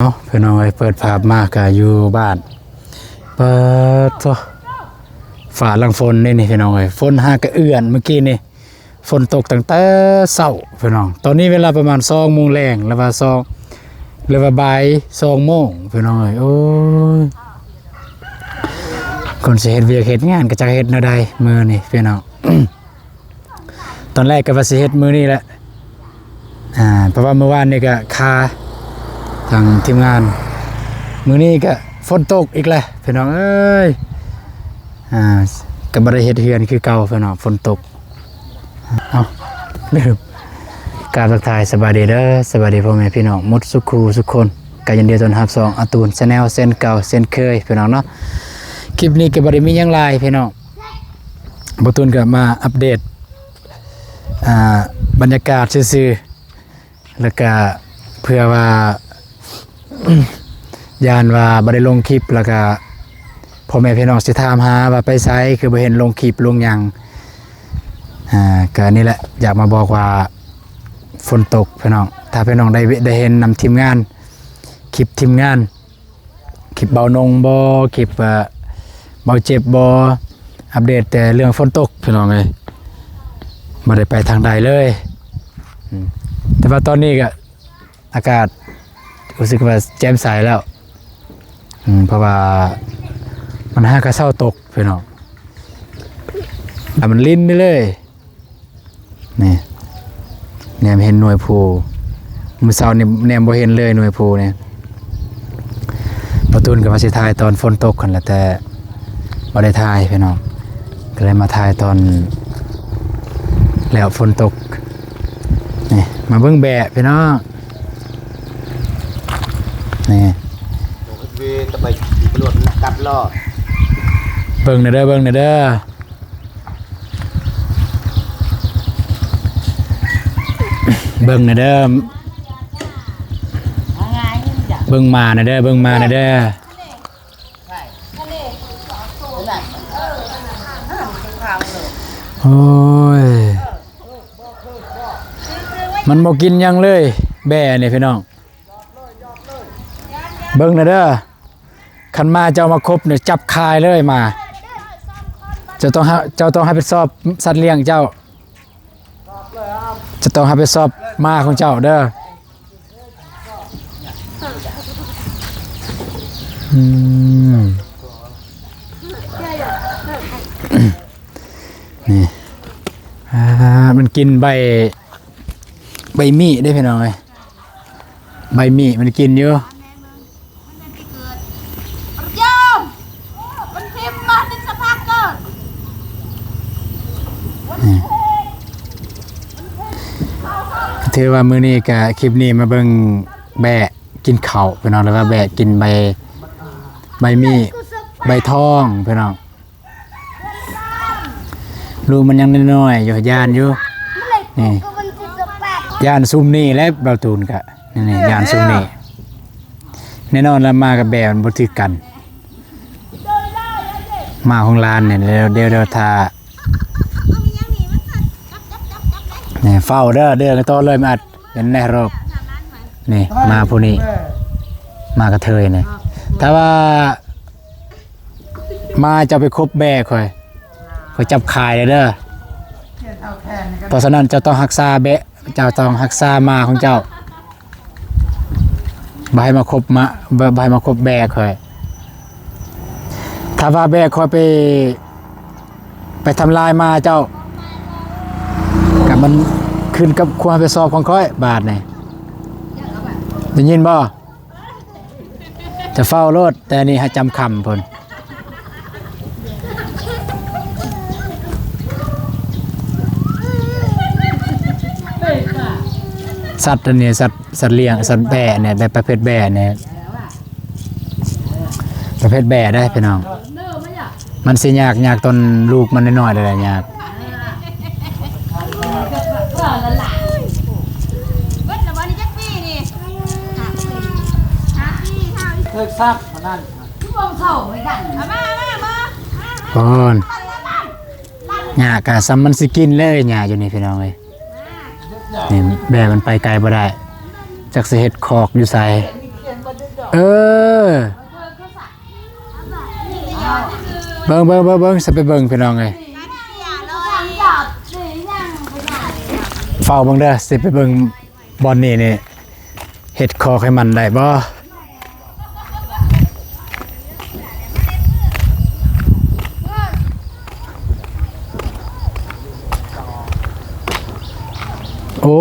ເອົາ ພີ່ນ້ອງເອີຍ ເປີດພາບມາກະຢູ່ບ້ານ ເປີດໂທ້ ຟ້າຫຼັງຝົນເດ້ນີ້ ພີ່ນ້ອງເອີຍ ຝົນຫາກະເອື້ອນ ມື້ກີ້ນີ້ຝົນຕົກຕັ້ງແຕ່ເຊົ້າ ພີ່ນ້ອງ. ຕອນນີ້ເວລາປະມານສອງໂມງແລງ ຫຼືວ່າສອງ ຫຼືວ່າບ່າຍສອງໂມງ ພີ່ນ້ອງເອີຍ. ໂອ້ຍ ຄົນຊິເຮັດວຽກເຮັດງານກະຈັກເຮັດແນວໃດມື້ນີ້ ພີ່ນ້ອງ. ຕອນແລກກະວ່າຊິເຮັດມື້ນີ້ແຫຼະ ອ່າ ເພາະວ່າມື້ວານນີ້ກະຄາທາງທີມງານ ມື້ນີ້ກະຝົນຕົກອີກແຫຼະ ພີ່ນ້ອງເອີຍ. ອ່າ ກະບໍ່ໄດ້ເຮັດເຮືອນຄືເກົ່າ ພີ່ນ້ອງ ຝົນຕົກ. ເອົາ ລືມ ກາບທັກທາຍສະບາຍດີເດີ ສະບາຍດີພໍ່ແມ່ພີ່ນ້ອງໝົດສູ່ຄູ່ສູ່ຄົນ ກະຍິນດີຕ້ອນຮັບຊ່ອງອາຕູນແຊນແນວ ເຊັ່ນເກົ່າເຊັ່ນເຄີຍ ພີ່ນ້ອງເນາະ. ຄລິບນີ້ກະບໍ່ໄດ້ມີຫຍັງຫຼາຍ ພີ່ນ້ອງ ບ່າວຕູນກະມາອັບເດດ ອ່າ ບັນຍາກາດຊື່ໆ ແລ້ວກະເພື່ອວ່າ ຢ້ານວ່າບໍ່ໄດ້ລົງຄລິບ ແລ້ວກະພໍ່ແມ່ພີ່ນ້ອງຊິຖາມຫາວ່າໄປໃສ ຄືບໍ່ເຫັນລົງຄລິບລົງຫຍັງ. ອ່າ ກະນີ້ແຫຼະ ຢາກມາບອກວ່າຝົນຕົກ ພີ່ນ້ອງ. ຖ້າພີ່ນ້ອງໄດ້ ໄດ້ເຫັນນຳທີມງານ ຄລິບທີມງານ ຄລິບເບົານົງບໍ ຄລິບ ເອີ ເບົາເຈັບບໍ ອັບເດດແຕ່ເລື່ອງຝົນຕົກ ພີ່ນ້ອງເອີຍ ບໍ່ໄດ້ໄປທາງໃດເລີຍ. ອືມ ແຕ່ວ່າຕອນນີ້ກະອາກາດຮູ້ສຶກວ່າແຈ່ມໃສແລ້ວ ອືມ ເພາະວ່າມັນຫາກະເຊົ້າຕົກ ພີ່ນ້ອງ ແລ້ວມັນລິນໄປເລີຍ. ນີ້ ແນມເຫັນໜ່ວຍພູ ມື້ເຊົ້ານີ້ແນມບໍ່ເຫັນເລີຍໜ່ວຍພູນີ້. ບ່າວຕູນກະວ່າຊິຖ່າຍຕອນຝົນຕົກຫັ້ນແຫຼະ ແຕ່ບໍ່ໄດ້ຖ່າຍ ພີ່ນ້ອງ ກະເລີຍມາຖ່າຍຕອນແລ້ວຝົນຕົກ. ນີ້ ມາເບິ່ງແບ້ ພີ່ນ້ອງ ນີ້ ເບິ່ງແດ່ເດີ ເບິ່ງແດ່ເດີ. ເບິ່ງແດ່ເດີ ເບິ່ງໝາແດ່ເດີ ເບິ່ງໝາແດ່ເດີ. ໂອ້ຍ ມັນບໍ່ກິນຫຍັງເລີຍ ແບ້ນີ້ ພີ່ນ້ອງ. ເບິ່ງແດ່ເດີ ຄັນໝາເຈົ້າມາຄົບນີ້ຈັບຂາຍເລີຍໝາ. ເຈົ້າຕ້ອງ ເຈົ້າຕ້ອງຮັບຜິດຊອບສັດລ້ຽງເຈົ້າ ເຈົ້າຕ້ອງຮັບຜິດຊອບໝາຂອງເຈົ້າເດີ. ອືມ ນີ້ ອ່າ ມັນກິນໃບ ໃບມີ້ເດ້ ພີ່ນ້ອງເອີຍ. ໃບມີ້ມັນກິນຢູ່. ຖືວ່າມື້ນີ້ກະ ຄລິບນີ້ມາເບິ່ງແບ້ກິນເຂົ້າ ພີ່ນ້ອງ ຫຼືວ່າແບ້ກິນໃບ ໃບມີ້ ໃບທອງ ພີ່ນ້ອງ. ລູກມັນຍັງນ້ອຍໆຢູ່ ຢ້ານຢູ່ ນີ້ ຢ້ານຊຸມນີ້ແຫຼະ ບ່າວຕູນກະ ນີ້ ຢ້ານຊຸມນີ້ ແນ່ນອນລະ ໝາກັບແບ້ມັນບໍ່ຖືກກັນ ໝາຂອງຫຼານນີ້ ດຽວ ດຽວ ດຽວຖ້າ ນີ້ ເຝົ້າເດີ ເດີນຕໍ່ເລີຍ ມາອັດ ເຫັນແນ່ຮອບ ນີ້ ມາຜູ້ນີ້ ມາກະເທີຍນີ້ ຖ້າວ່າ ໝາເຈົ້າໄປຄົບແບ້ຂ້ອຍ ຂ້ອຍຈັບຂາຍເດີ. ເພາະສະນັ້ນເຈົ້າຕ້ອງຮັກສາແບ້ ເຈົ້າຕ້ອງຮັກສາໝາຂອງເຈົ້າ ບໍ່ໃຫ້ມາຄົບໝາ ບໍ່ ບໍ່ໃຫ້ມາຄົບແບ້ຂ້ອຍ. ຖ້າວ່າແບ້ຂ້ອຍໄປ ໄປທຳລາຍໝາເຈົ້າ ກະມັນຂຶ້ນກັບຄວາມຮັບຜິດຊອບຂອງຂ້ອຍບາດນີ້ ໄດ້ຍິນບໍ່? ຈະເຝົ້າໂລດ ແຕ່ນີ້ໃຫ້ຈຳຄຳພຸ້ນ ສັດອັນນີ້ ສັດ ສັດລ້ຽງ ສັດແບ້ນີ້ ແບບປະເພດແບ້ນີ້ ປະເພດແບ້ໄດ໋ພີ່ນ້ອງ. ມັນຊິຍາກ ຍາກຕອນລູກມັນນ້ອຍໆ ແຫຼະ ຍາກ. ເບິດລະບໍ່ນີ້ຈັກປີນີ້? ຫ້າປີ ຫ້າປີ ເທິກຊັບອັນນັ້ນ ຄືບໍ່ເຊົາໄວ້ກັນ ເອົາມາ ເອົາມາ ເອົາມາ ໂອ້ຍ ຫຍ້າກະສ່ຳມັນຊິກິນເລີຍ ຫຍ້າຢູ່ນີ້ພີ່ນ້ອງເອີຍ. ນີ້ແບ້ມັນໄປໄກບໍ່ໄດ້ ຈັກຊິເຮັດຄອກຢູ່ໃສ. ເອີ ເບິ່ງ ເບິ່ງ ເບິ່ງ ເບິ່ງ ຊິໄປເບິ່ງພີ່ນ້ອງເອີຍ. ເຝົ້າເບິ່ງເດີ ຊິໄປເບິ່ງບ່ອນນີ້ນີ້ ເຮັດຄອກໃຫ້ມັນໄດ້ບໍ່? ໂອ້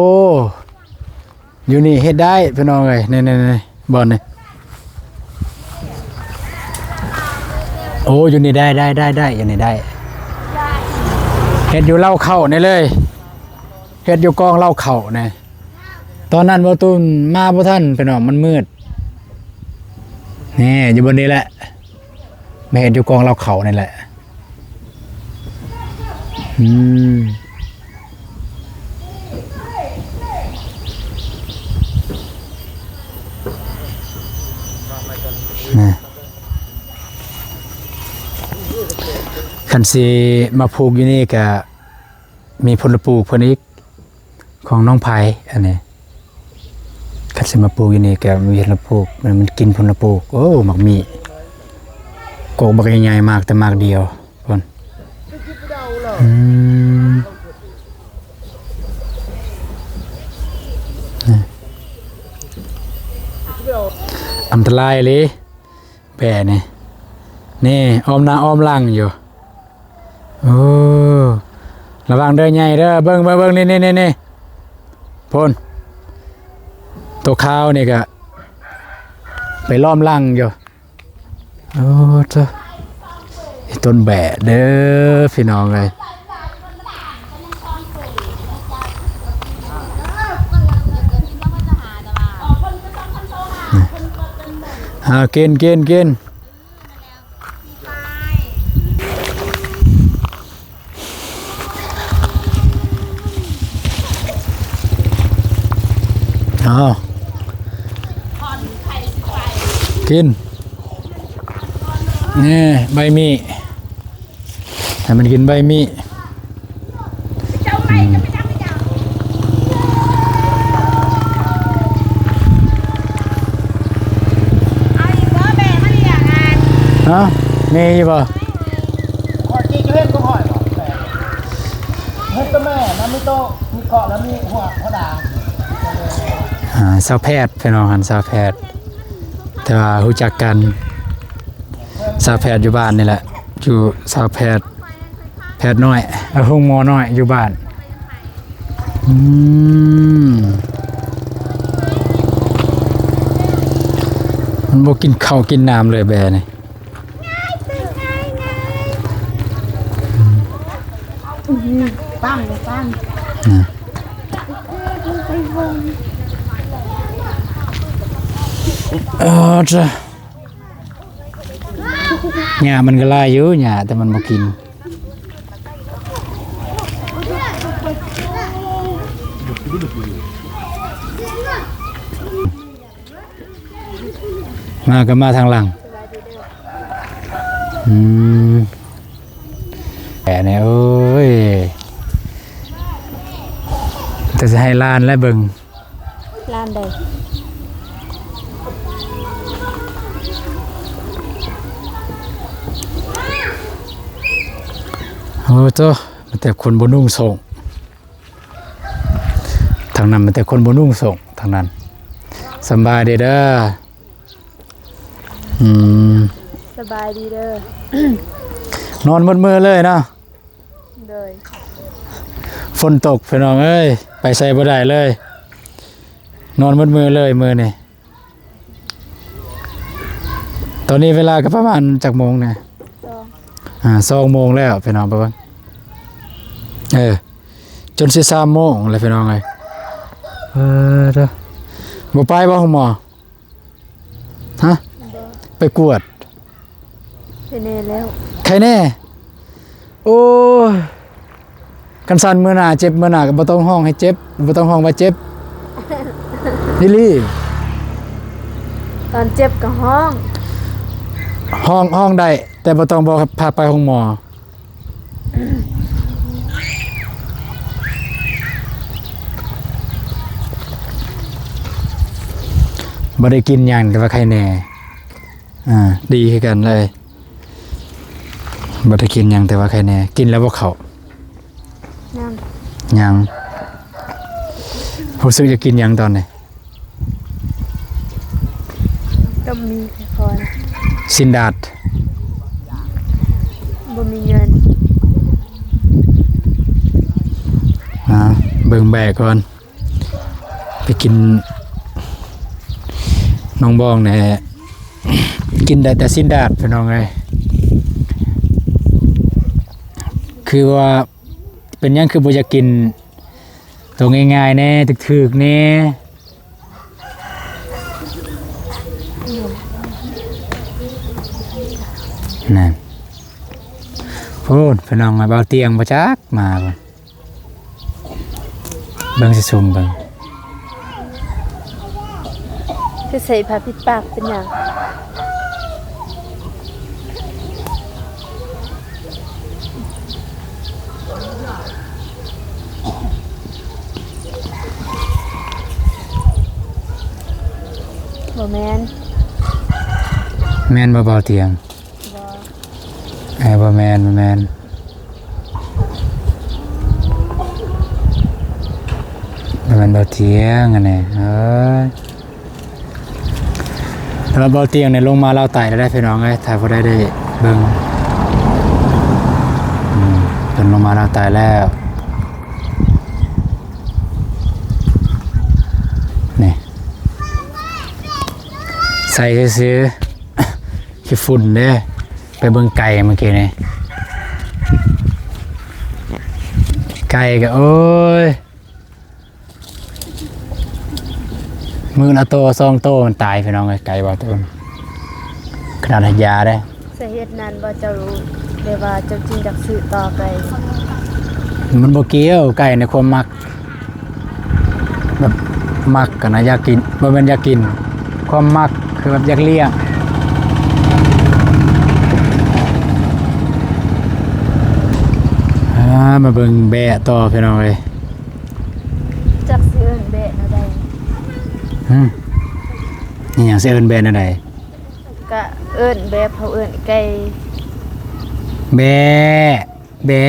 ຢູ່ນີ້ເຮັດໄດ້ພີ່ນ້ອງເອີຍ ນີ້ໆໆ ບ່ອນນີ້. ໂອ້ ຢູ່ນີ້ໄດ້ ໄດ້ ໄດ້ ໄດ້ ຢູ່ນີ້ໄດ້. ເຮັດຢູ່ເລົ້າເຂົ້ານີ້ເລີຍ ເຮັດຢູ່ກອງເລົ້າເຂົ້ານີ້. ຕອນນັ້ນບໍ່ຕູນມາບໍ່ທັນພີ່ນ້ອງ ມັນມືດ. ນີ້ ຢູ່ບ່ອນນີ້ແຫຼະ ມາເຮັດຢູ່ກອງເລົ້າເຂົ້ານີ້ແຫຼະ. ອືມ ນະ ຄັນຊິມາຜູກຢູ່ນີ້ກະມີພົນລະປູກເພິ່ນອີກ ຂອງນ້ອງໄພອັນນີ້. ຄັນຊິມາປູກຢູ່ນີ້ກະມີຜົນລະປູກ ມັນ ມັນກິນຜົນລະປູກ. ໂອ້ ໝາກມີ້ ກົກບັກໃຫຍ່ໆ ໝາກແຕ່ໝາກດຽວພຸ້ນ. ອືມ ອັນຕະລາຍອີ່ຫຼີ ແບນີ້ ນີ້ອ້ອມໜ້າອ້ອມຫຼັງຢູ່. ໂອ້ ລະວັງເດີໃຫຍ່ເດີ ເບິ່ງ ເບິ່ງ ເບິ່ງ ນີ້ ນີ້ ນີ້ ນີ້ ພຸ້ນ ໂຕຂາວນີ້ກະໄປລ້ອມຫຼັງຢູ່. ໂອ້ ໂທ້ ຕົ້ນແບເດີພີ່ນ້ອງເອີຍ. ອ່າ ກິນ ກິນ ກິນ. ເອົາ ກິນ ນີ້ ໃບມີ້ ໃຫ້ມັນກິນໃບມີ້. ຮະ ມີຢູ່ບໍ່? ຂ້ອຍກິນເຫັນບໍ່ຂ້ອຍບໍ່ ເຫັນແຕ່ແມ່ນະ ມີໂຕ ມີເຄາະແລ້ວມີຫົວ ຫົວດາງ. ອ່າ ຊາວແພດ ພີ່ນ້ອງຫັ້ນ ຊາວແພດ ແຕ່ວ່າຮູ້ຈັກກັນ ຊາວແພດຢູ່ບ້ານນີ້ແຫຼະ ຢູ່ ຊາວແພດ ແພດນ້ອຍ ໂຮງໝໍນ້ອຍຢູ່ບ້ານ. ອືມ ມັນບໍ່ກິນເຂົ້າກິນນ້ຳເລີຍແບນີ້. ອືມ ປັງ ປັງ ອືມ ເອີ ຈ້ະ ຫຍ້າມັນກໍຫຼາຍຢູ່ ຫຍ້າ ແຕ່ມັນບໍ່ກິນ. ມາກໍມາທາງຫຼັງ. ອືມ ແອແນ່ເອີຍ ແຕ່ຊິໃຫ້ຫຼານແລະເບິ່ງ. ຫຼານໃດ? ໂອ້ໂຕ ມີແຕ່ຄົນບໍ່ນຸ່ງໂສ້ງ ທາງນັ້ນມີແຕ່ຄົນບໍ່ນຸ່ງໂສ້ງ ທາງນັ້ນ. ສະບາຍດີເດີ. ອືມ ສະບາຍດີເດີ. ນອນໝົດມື້ເລີຍເນາະ. ໂດຍ ຝົນຕົກພີ່ນ້ອງເອີຍ ໄປໃສບໍ່ໄດ້ເລີຍ ນອນໝົດມື້ເລີຍມື້ນີ້. ຕອນນີ້ເວລາກໍປະມານຈັກໂມງແດ່? ສອງ ອ່າ ສອງໂມງແລ້ວພີ່ນ້ອງ ປະມານ ເອີ ຈົນຊິສາມໂມງແລ້ວພີ່ນ້ອງເອີຍ. ເອີ ເດີ ບໍ່ໄປບໍ່ໂຮງໝໍ? ຮະ? ບໍ່ ໄປກວດ ໄຄແນ່ແລ້ວ ໄຄແນ່. ໂອ້ຍ ຄັນຊັ້ນມື້ໜ້າເຈັບ ມື້ໜ້າກໍບໍ່ຕ້ອງຮ້ອງໃຫ້ເຈັບ ບໍ່ຕ້ອງຮ້ອງວ່າເຈັບ ອີ່ຫຼີ. ຕອນເຈັບກໍຮ້ອງ ຮ້ອງ ຮ້ອງໄດ້ ແຕ່ບໍ່ຕ້ອງບອກ ພາໄປໂຮງໝໍ. ໂ ບໍ່ໄດ້ກິນຫຍັງ ແຕ່ວ່າໄຄແນ່. ອ່າ ດີຄືກັນເລີຍ. ບໍ່ໄດ້ກິນຫຍັງ ແຕ່ວ່າໄຄແນ່. ກິນແລ້ວບໍ່ເຂົ້າ? ຍັງ. ຍັງ. ຮູ້ສຶກຢາກກິນຫຍັງຕອນນີ້? ຕົ້ມໝີ່ກ່ອນ. ຊີ້ນດາດ? ບໍ່ມີເງິນ. ອ່າ ເບິ່ງແບະກ່ອນ. ໄປກິນ ນ້ອງບອງແດ່ ກິນໄດ້ແຕ່ຊີ້ນດາດ ພີ່ນ້ອງເອີຍ. ຄືວ່າເປັນຫຍັງຄືບໍ່ຢາກກິນໂຕງ່າຍໆແດ່ ຖືກໆແດ່? ນັ້ນ ໂອ້ ພີ່ນ້ອງເອີຍ ບ່າວຕຽງບໍ່ຈັກມາ. ເບິ່ງຊິຊຸມເບິ່ງ. ຄືໃສ່ຜ້າປິດປາກເປັນຫຍັງ? ບໍ່ແມ່ນ. ແມ່ນບໍ່ ບ່າວຕຽງ? ບໍ່. ເອີ ບໍ່ແມ່ນ ບໍ່ແມ່ນ ບໍ່ແມ່ນບ່າວຕຽງອັນນີ້. ເອີ ແຕ່ວ່າບ່າວຕຽງນີ້ລົງມາລາວໃຕ້ແລ້ວເດ້ ພີ່ນ້ອງເອີຍ ຖ້າຜູ້ໃດໄດ້ເບິ່ງ. ອືມ ເພິ່ນລົງມາລາວໃຕ້ແລ້ວ. ນີ້ ໃສ່ຊື່ໆ ຂີ້ຝຸ່ນເດ້. ໄປເບິ່ງໄກ່ມື້ກີ້ນີ້ ໄກ່ກໍ ໂອ້ຍ ມື້ລະໂຕສອງໂຕມັນຕາຍ ພີ່ນ້ອງເອີຍ. ໄກ່ບໍ່ໂຕ ຂະໜາດໃຫ້ຢາເດ້. ສາເຫດນັ້ນບໍ່ ເຈົ້າ ແບບວ່າເຈົ້າຈຶ່ງຢາກຊື້ຕໍ່ໄກ່? ມັນບໍ່ກ່ຽວ ໄກ່ໃນຄວາມມັກ. ແບບມັກຫັ້ນນະ ຢາກກິນ ບໍ່ແມ່ນຢາກກິນ ຄວາມມັກຄືແບບຢາກລ້ຽງ. ອ່າ ມາເບິ່ງແບະຕໍ່ ພີ່ນ້ອງເອີຍ. ຈັກຊິເອີ້ນແບະແນວໃດ? ຫືມ ອີຫຍັງ ຊິເອີ້ນແບະແນວໃດ? ກະເອີ້ນແບບເຮົາເອີ້ນໄກ່. ແບະ ແບະ.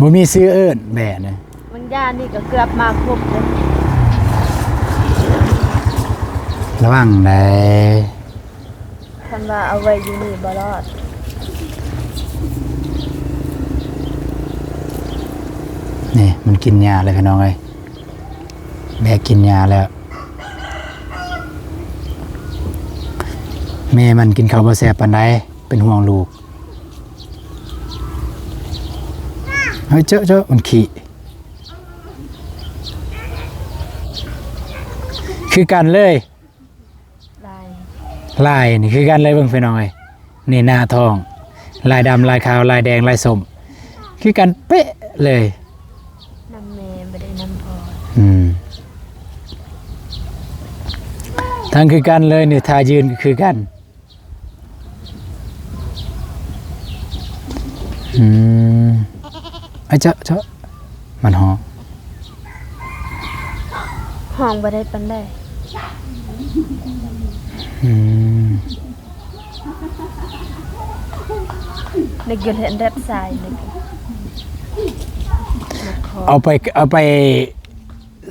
ບໍ່ມີຊື່ເອີ້ນແບະນະ. ບາງຢ່າງນີ້ກໍເກືອບມາຄົບເດ້. ລະວັງໄດ໋. ຄັນວ່າເອົາໄວ້ຢູ່ນີ້ບໍ່ລອດ. ນີ້ ມັນກິນຫຍ້າແລ້ວ ພີ່ນ້ອງເອີຍ. ແບະກິນຫຍ້າແລ້ວ. ແມ່ມັນກິນເຂົ້າບໍ່ແຊບປານໃດ ເປັນຫ່ວງລູກ. ເຮີ້ຍ ເຈີ້ ເຈີ້ ມັນຂີ້ ຄືກັນເລີຍ. ລາຍ ລາຍນີ້ຄືກັນເລີຍ ເບິ່ງ ພີ່ນ້ອງເອີຍ. ນີ້ໜ້າທ້ອງ ລາຍດຳ ລາຍຂາວ ລາຍແດງ ລາຍສົ້ມ ຄືກັນເປະເລີຍ. ນຳແມ່ບໍ່ໄດ້ນຳພໍ່. ອືມ ທັງຄືກັນເລີຍນີ້ ທ່າຢືນກໍຄືກັນ. ອືມ ອະ ເຈາະ ເຈາະ ມັນຮ້ອງ ຮ້ອງບໍ່ໄດ້ປານໃດ. ອືມ ນີ້ກໍເຫັນແບບຊາຍນີ້ ເອົາໄປ ເອົາໄປ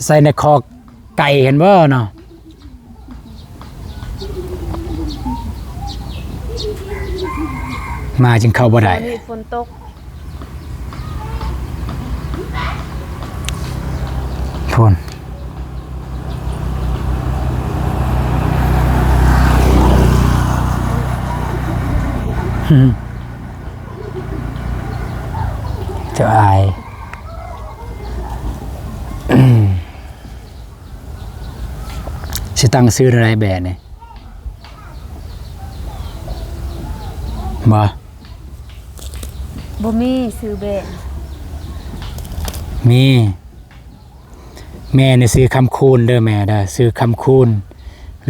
ໃສ່ໃນຄອກ ໄກ່ເຫັນບໍ່ເນາະ ໝາຈຶ່ງເຂົ້າບໍ່ໄດ້. ນີ້ຝົນຕົກ ຝົນ ຈະອາຍ. ຊິຕັ້ງຊື່ແນວໃດແບະນີ້? ບໍ່ ບໍ່ມີຊື່ແບະ. ມີ ແມ່ນີ້ຊື່ຄຳຄູນເດີ ແມ່ເດີ ຊື່ຄຳຄູນ.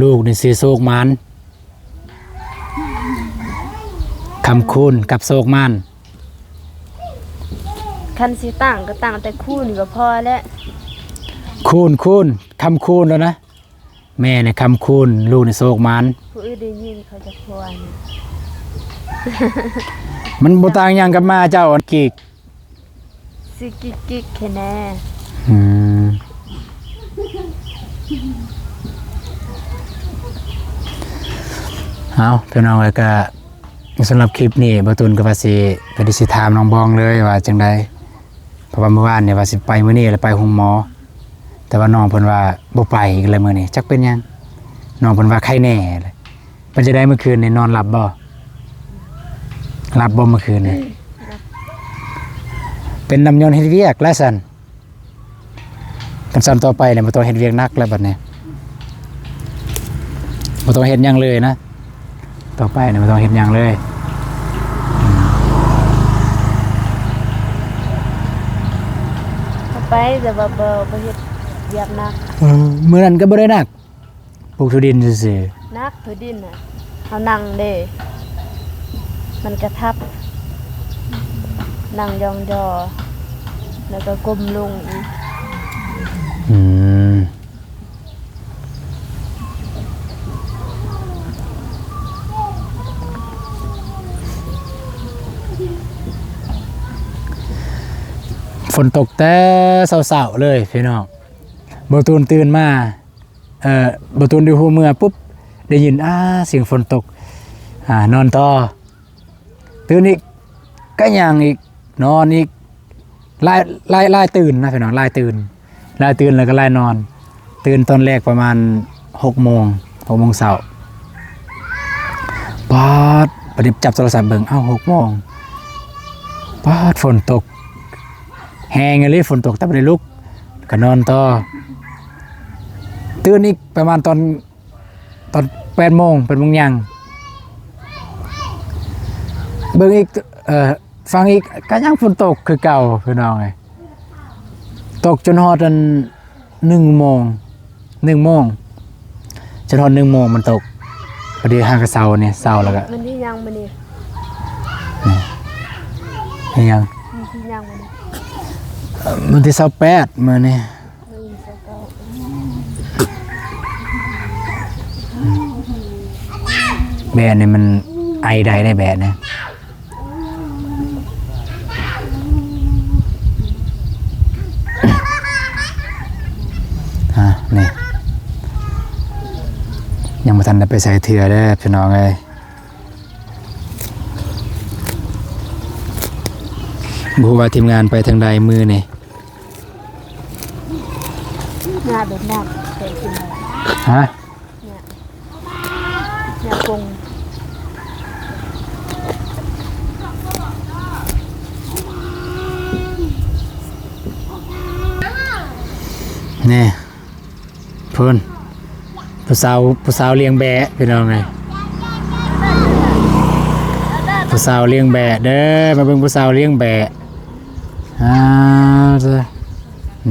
ລູກນີ້ຊື່ໂຊກໝານ. ຄຳຄູນກັບໂຊກໝານ. ຄັນຊິຕັ້ງກໍຕັ້ງແຕ່ຄູນກໍພໍແລ້ວ. ຄູນ ຄູນ ຄຳຄູນແລ້ວນະ. ແມ່ນີ້ຄຳຄູນ ລູກນີ້ໂຊກໝານ. ຜູ້ອື່ນໄດ້ຍິນເຂົາຈະຄວນ. ມັນບໍ່ຕ່າງຫຍັງກັບໝາເຈົ້າ ອັນກິກ ຊິກິກໆ ແຄ່ແນ່. ອືມ ເອົາ ພີ່ນ້ອງເອີຍ ກະສຳລັບຄລິບນີ້ ບ່າວຕຸນກໍວ່າຊິ ກໍຊິຖາມນ້ອງບອງເລີຍວ່າຈັ່ງໃດ. ເພາະວ່າມື້ວານນີ້ວ່າຊິໄປ ມື້ນີ້ລະໄປໂຮງໝໍ ແຕ່ວ່ານ້ອງເພິ່ນວ່າບໍ່ໄປອີກແລ້ວມື້ນີ້ ຈັກເປັນຫຍັງ. ນ້ອງເພິ່ນວ່າໄຄແນ່. ເປັນຈັ່ງໃດມື້ຄືນນີ້ ນອນຫຼັບບໍ່? ຫຼັບບໍ່ມື້ຄືນນີ້? ເປັນນຳຍ້ອນເຮັດວຽກແລ້ວຊັ້ນ. ຄັນຊັ້ນຕໍ່ໄປນີ້ບໍ່ຕ້ອງເຮັດວຽກໜັກແລ້ວບັດນີ້ ບໍ່ຕ້ອງເຮັດຫຍັງເລີຍນະ. ຕໍ່ໄປນີ້ບໍ່ຕ້ອງເຮັດຫຍັງເລີຍ. ໄປແຕ່ວ່າບໍ່ ບໍ່ເຮັດວຽກໜັກ. ເອີ ມື້ນັ້ນກໍບໍ່ໄດ້ໜັກ ປູກຖົ່ວດິນຊື່ໆ. ໜັກຖົ່ວດິນນະ ເຮົານັ່ງເດ້ ມັນກະທັບ ນັ່ງຢ່ອງຍໍ ແລ້ວກໍກົ້ມລົງອີກ. ອືມ ຝົນຕົກແຕ່ເຊົ້າໆເລີຍພີ່ນ້ອງ. ບ່າວຕູນຕື່ນມາ ເອີ ບ່າວຕູນໄດ້ຮູ້ເມື່ອປຸບ ໄດ້ຍິນ ອາ ສຽງຝົນຕົກ ອາ ນອນຕໍ່. ຕື່ນອີກ ກະຍ່າງອີກ ນອນອີກ ຫຼາຍ ຫຼາຍ ຫຼາຍຕື່ນນະພີ່ນ້ອງ ຫຼາຍຕື່ນ ຫຼາຍຕື່ນແລ້ວກໍຫຼາຍນອນ. ຕື່ນຕອນແລກປະມານຫົກໂມງ ຫົກໂມງເຊົ້າ ປາດ ບາດນີ້ຈັບໂທລະສັບເບິ່ງ ເອົ້າ ຫົກໂມງ ປາດ ຝົນຕົກແຮງອີ່ຫຼີ ຝົນຕົກ ແຕ່ບໍ່ໄດ້ລຸກ ກໍນອນຕໍ່. ຕື່ນອີກປະມານຕອນ ຕອນແປດໂມງ ແປດໂມງຍ່າງ ເບິ່ງອີກ ເອີ ຟັງອີກ ກະຍັງຝົນຕົກຄືເກົ່າພີ່ນ້ອງເອີຍ. ຕົກຈົນຮອດອັນໜຶ່ງໂມງ ໜຶ່ງໂມງ ຈົນຮອດໜຶ່ງໂມງມັນຕົກ. ພໍດີຫາກະເຊົານີ້ ເຊົາແລ້ວກະ ມື້ນີ້ຫຍັງມື້ນີ້? ນີ້ຫຍັງ? ມື້ນີ້ຫຍັງມື້ນີ້? ວັນທີຊາວແປດມື້ນີ້. ແບະນີ້ມັນໄອໄດ້ເດ້ ແບະນີ້ ອາ ນີ້ ຍັງບໍ່ທັນໄດ້ໄປໃສເທື່ອເດີພີ່ນ້ອງເອີຍ. ບໍ່ຮູ້ວ່າທີມງານໄປທາງໃດມື້ນີ້. ຫຍ້າແບບນັ້ນ ໃສ່ກິນ ຮະ? ຫຍ້າ ຫຍ້າປົງ ນີ້ ພຸ້ນ ຜູ້ສາວ ຜູ້ສາວລ້ຽງແບະພີ່ນ້ອງເອີຍ. ຜູ້ສາວລ້ຽງແບະເດີ ມາເບິ່ງຜູ້ສາວລ້ຽງແບະ. ອາ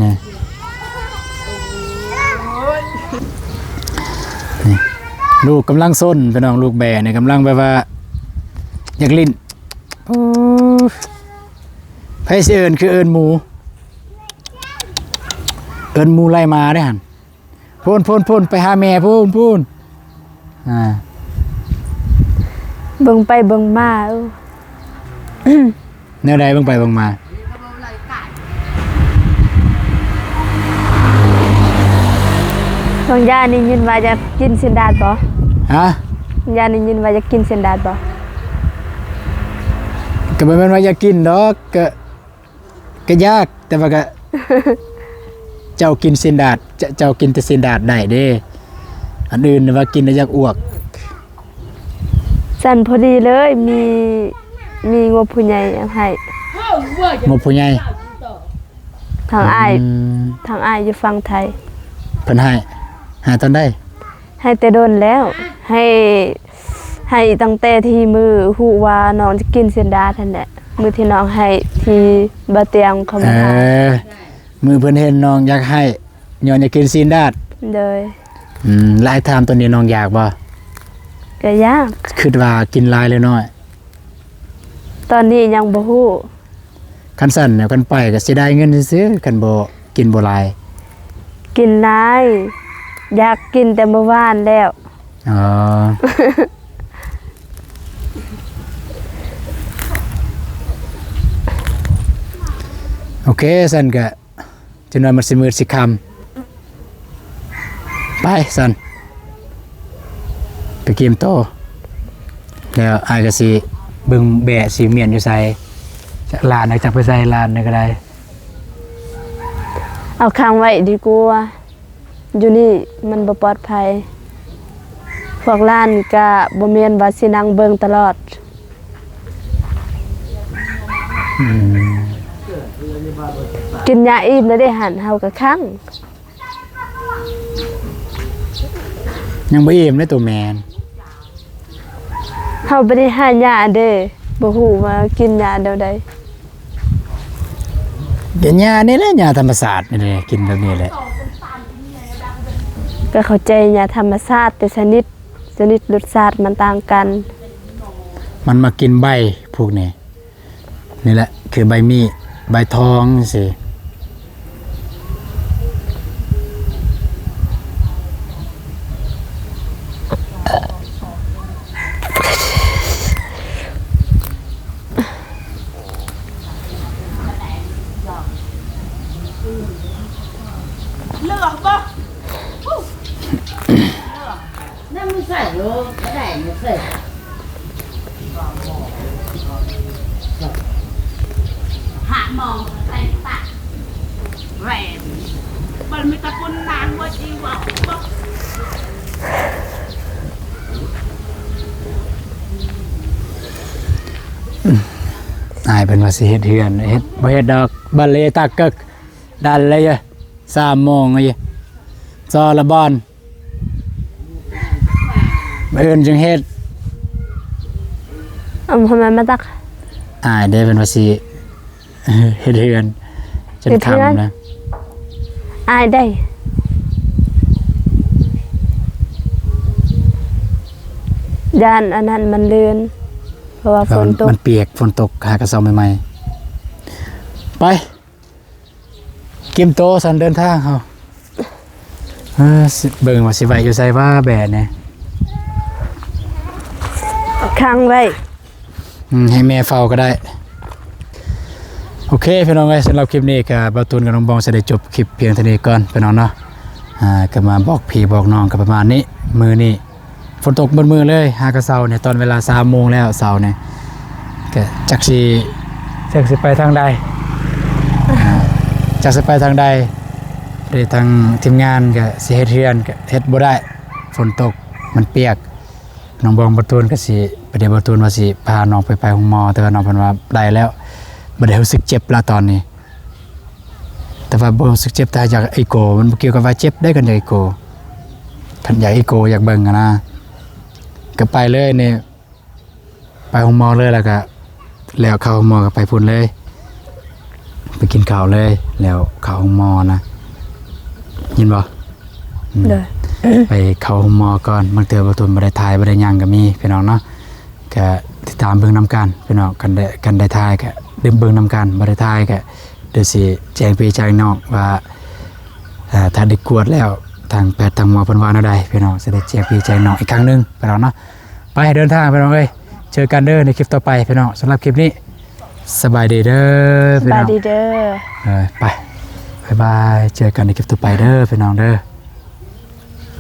ນີ້ ນີ້ ລູກກຳລັງຊົນພີ່ນ້ອງ. ລູກແບະນີ້ກຳລັງແບບວ່າຢາກຫຼິ້ນ. ໂອ້ ໃຜຊິເອີ້ນ ຄືເອີ້ນໝູ ເອີ້ນໝູໄລ່ໝາເດ້ຫັ້ນ. ພຸ້ນໆໆ ໄປຫາແມ່ພຸ້ນໆ. ອາ ເບິ່ງໄປເບິ່ງມາ ເອີ ແນວໃດເບິ່ງໄປເບິ່ງມາ? ບາງຢ່າງນີ້ຍິນວ່າຢາກກິນຊີ້ນດາດບໍ່? ຮະ? ບາງຢ່າງນີ້ຍິນວ່າຢາກກິນຊີ້ນດາດບໍ່? ກໍບໍ່ແມ່ນວ່າຢາກກິນດອກ ກໍ ກໍຢາກ ແຕ່ວ່າກໍ ເຈົ້າກິນຊີ້ນດາດ ເຈົ້າ ເຈົ້າກິນແຕ່ຊີ້ນດາດໄດ້ເດ້ ອັນອື່ນວ່າກິນແລ້ວຢາກອວກ. ຊັ້ນພໍດີເລີຍ ມີ ມີງົບຜູ້ໃຫຍ່ເອົາໃຫ້. ງົບຜູ້ໃຫຍ່? ທາງອ້າຍ ອືມ ທາງອ້າຍຢູ່ຝັ່ງໄທ. ເພິ່ນໃຫ້ ໃຫ້ຕອນໃດ? ໃຫ້ແຕ່ດົນແລ້ວ ໃຫ້ ໃຫ້ຕັ້ງແຕ່ທີ່ມື້ຮູ້ວ່ານ້ອງຈະກິນຊີ້ນດາດຫັ້ນແຫຼະ ມື້ທີ່ນ້ອງໃຫ້ທີ່ບ່າວຕຽງເຂົາມາຖາມ. ເອີ ມື້ເພິ່ນເຫັນນ້ອງຢາກໃຫ້ ຍ້ອນຢາກກິນຊີ້ນດາດ. ໂດຍ. ອືມ ແລ້ວໃຫ້ຖາມຕອນນີ້ນ້ອງຢາກບໍ່? ກໍຢາກ. ຄິດວ່າກິນຫຼາຍຫຼືນ້ອຍ? ຕອນນີ້ຍັງບໍ່ຮູ້. ຄັນຊັ້ນແລ້ວ ຄັນໄປກໍເສຍດາຍເງິນຊື່ໆ ຄັນບໍ່ ກິນບໍ່ຫຼາຍ? ກິນຫຼາຍ ຢາກກິນແຕ່ມື້ວານແລ້ວ. ອໍ ໂອເຄ ຊັ້ນກະ ຈັກໜ້ອຍມັນຊິມືດຊິຄ່ຳ. ໄປຊັ້ນ ໄປກິນໂຕ ແລ້ວອ້າຍກໍຊິເບິ່ງແບະຊິມ້ຽນຢູ່ໃສ. ຈັກຫຼານນະ ຈັກໄປໃສ ຫຼານນະກໍໄດ້. ເອົາຂັງໄວ້ດີກວ່າ ຢູ່ນີ້ມັນບໍ່ປອດໄພ. ພວກຫຼານກະບໍ່ແມ່ນວ່າຊິນັ່ງເບິ່ງຕະຫຼອດ. ອືມ ກິນຫຍ້າອີ່ມແລ້ວເດ້ຫັ້ນ ເຮົາກະຂັງ. ຍັງບໍ່ອີ່ມເດ້ໂຕແມ່ນ. ເຮົາບໍ່ໄດ້ຫາຫຍ້າເດ້ ບໍ່ຮູ້ວ່າກິນຫຍ້າແນວໃດ. ກິນຫຍ້ານີ້ແຫຼະ ຫຍ້າທຳມະຊາດນີ້ແຫຼະ ກິນແບບນີ້ແຫຼະ. ກໍເຂົ້າໃຈ ຫຍ້າທຳມະຊາດ ແຕ່ຊະນິດ ຊະນິດລົດຊາດມັນຕ່າງກັນ. ມັນມາກິນໃບພວກນີ້. ນີ້ແຫຼະຄືໃບມີ້ ໃບທອງຊີ້. ເລືອກບໍ່? ນັ້ນມັນໃສ່ໂລ ບໍ່ໄດ້ມັນໃສ່ ຫາມອງໃສ່ປາກແຫວນ ມັນມີແຕ່ຄົນນາງວ່າຊິເວົ້າບໍ່. ອ້າຍເພິ່ນວ່າຊິເຮັດເຮືອນ ເຮັດ ບໍ່ເຮັດດອກ ບັນເລຕາກເກີກ ດັນເລີຍ ສາມໂມງເລີຍ ຊໍລະບອນ. ມື້ອື່ນຈຶ່ງເຮັດ. ເອົາ ທຳໄມມາຕັກ? ອ້າຍເດ້ ເພິ່ນວ່າຊິເຮັດເຮືອນຈົນຄ່ຳນະ. ອ້າຍໄດ້ ຢ້ານອັນນັ້ນມັນລື່ນ ເພາະວ່າຝົນຕົກ ມັນປຽກ ຝົນຕົກ ຫາກະເຊົາໃໝ່ໆ ໄປ. ກຽມໂຕຊັ້ນເດີນທາງເຮົາ. ເອີ ຊິເບິ່ງວ່າຊິໄວ້ຢູ່ໃສວ່າແບະນີ້. ຂັງໄວ້. ອືມ ໃຫ້ແມ່ເຝົ້າກໍໄດ້. ໂອເຄ ພີ່ນ້ອງເອີຍ ສຳລັບຄລິບນີ້ກໍບ່າວຕູນກັບນ້ອງບອງຊິໄດ້ຈົບຄລິບພຽງເທົ່ານີ້ກ່ອນ ພີ່ນ້ອງເນາະ. ອ່າ ກໍມາບອກພີ່ບອກນ້ອງກໍປະມານນີ້ ມື້ນີ້ ຝົນຕົກໝົດມື້ເລີຍ ຫາກະເຊົ້ານີ້ ຕອນເວລາສາມໂມງແລ້ວເຊົ້ານີ້ ກະຈັກຊິ ຈັກຊິໄປທາງໃດ ອ່າ ຈັກຊິໄປທາງໃດ. ເດ້ ທາງທີມງານກະຊິເຮັດເຮືອນກະເຮັດບໍ່ໄດ້ ຝົນຕົກມັນປຽກ. ນ້ອງບອງ ບ່າວຕູນກະຊິ ປະເດ ບ່າວຕູນວ່າຊິພານ້ອງໄປ ໄປໂຮງໝໍ ແຕ່ວ່ານ້ອງເພິ່ນວ່າໄດ້ແລ້ວ ບໍ່ໄດ້ຮູ້ສຶກເຈັບລະຕອນນີ້. ແຕ່ວ່າບໍ່ຮູ້ສຶກເຈັບ ແຕ່ຢາກເອໂກ ມັນບໍ່ກ່ຽວກັບວ່າເຈັບເດ້ ຄັນຢາກເອໂກ ຄັນຢາກເອໂກ ຢາກເບິ່ງຫັ້ນນະ ກໍໄປເລີຍນີ້ ໄປໂຮງໝໍເລີຍ ແລ້ວກໍ ແລ້ວເຂົ້າໂຮງໝໍກໍໄປພຸ້ນເລີຍ ໄປກິນເຂົ້າເລີຍ ແລ້ວເຂົ້າໂຮງໝໍນະ ເຫັນບໍ່? ອືມ ໂດຍ ໄປເຂົ້າໂຮງໝໍກ່ອນ. ບາງເທື່ອບ່າວຕູນບໍ່ໄດ້ຖ່າຍ ບໍ່ໄດ້ຫຍັງກໍມີ ພີ່ນ້ອງເນາະ. ກະຕິດຕາມເບິ່ງນຳກັນພີ່ນ້ອງ ຄັນໄດ້ ຄັນໄດ້ຖ່າຍກະໄດ້ເບິ່ງນຳກັນ ບໍ່ໄດ້ຖ່າຍກະດຽວຊິແຈ້ງພີ່ແຈ້ງນ້ອງວ່າ ເອີ ຖ້າໄດ້ກວດແລ້ວ ທາງແພດທາງໝໍເພິ່ນວ່າແນວໃດພີ່ນ້ອງ ຊິໄດ້ແຈ້ງພີ່ແຈ້ງນ້ອງອີກຄັ້ງໜຶ່ງພີ່ນ້ອງເນາະ. ໄປ ເດີນທາງພີ່ນ້ອງເອີຍ ເຈີກັນເດີໃນຄລິບຕໍ່ໄປພີ່ນ້ອງ. ສຳລັບຄລິບນີ້ ສະບາຍດີເດີພີ່ນ້ອງ ສະບາຍດີເດີ. ເອີ ໄປ ບາຍບາຍ ເຈີກັນໃນຄລິບຕໍ່ໄປເດີພີ່ນ້ອງເດີ.